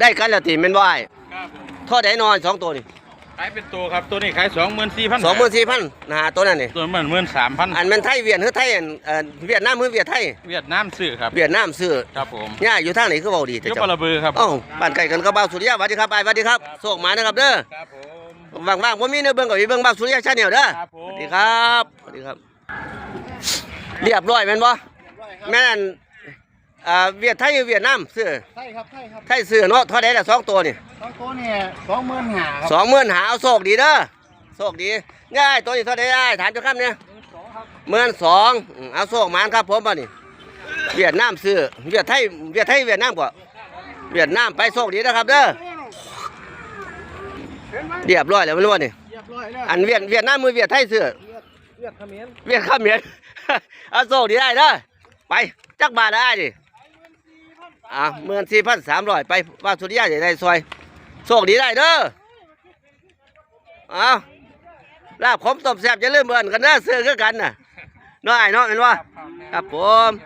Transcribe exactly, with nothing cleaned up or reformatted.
ได้กันแล้วติแม่นบ่อ้าย ครับผม เท่าใดน้อยสองตัวนี่ ขายเป็นตัวครับ ตัวนี้ขายสองหมื่นสี่พัน สองหมื่นสี่พันนะฮะ ตัวนั้นนี่ ตัวมันหมื่นสามพัน อันแม่นไทยเวียดหรือไทยอัน เอ่อ เวียดนามหรือเวียดไทย เวียดนามซื้อครับ เวียดนามซื้อ ครับผม ย่าอยู่ทางไหนคือเว้าดีแต่ อยู่ เจ้า บาระบือครับ เอ้า บ้านใกล้กันกับบ่าวสุริยะ สวัสดีครับอ้าย สวัสดีครับ ครับ โชคหมานนะครับเด้อ ครับผม ว่างๆบ่มีแนวเบิ่งก็ไปเบิ่งบ่าวสุริยะ Channel เด้อ ครับผม สวัสดีครับ สวัสดีครับ เรียบร้อยแม่นบ่ เรียบร้อยครับ แม่นอัน อ่า เวียดไทยหรือเวียดนามซื้อ ไทยครับ ไทยครับ ไทยซื้อเนาะ เท่าใดล่ะสองตัวนี่ สองตัวนี่สองหมื่นห้าครับ สองหมื่นห้า เอาโชคดีเด้อ โชคดี นี่อ้าย ตัวนี้เท่าใดอ้าย ถามเจ้าคำเนี่ย หมื่นสองครับ หมื่นสอง อืม เอาโชคหมานครับผมบัดนี้ เวียดนามซื้อ เวียดไทย เวียดไทย เวียดนามกว่า เวียดนามไป โชคดีนะครับเด้อ เรียบร้อยแล้วแม่นบ่นี่ เรียบร้อยแล้ว อันเวียด เวียดนามหรือเวียดไทยซื้อ เวียด เวียดเขมร เวียดเขมร เอาโชคดีอ้ายเด้อ ไป จักบาทละอ้ายนี่ อ่ะ หมื่นสี่พันสามร้อย ไป บ่าวสุริยะอยากได้ซอย โชคดีอ้ายเด้อ เอา ลาบขมต้มแซ่บอย่าลืมเอิ้นกันเด้อ ซื้อคือกันน่ะ เนาะอ้ายเนาะ แม่นบ่ ครับผม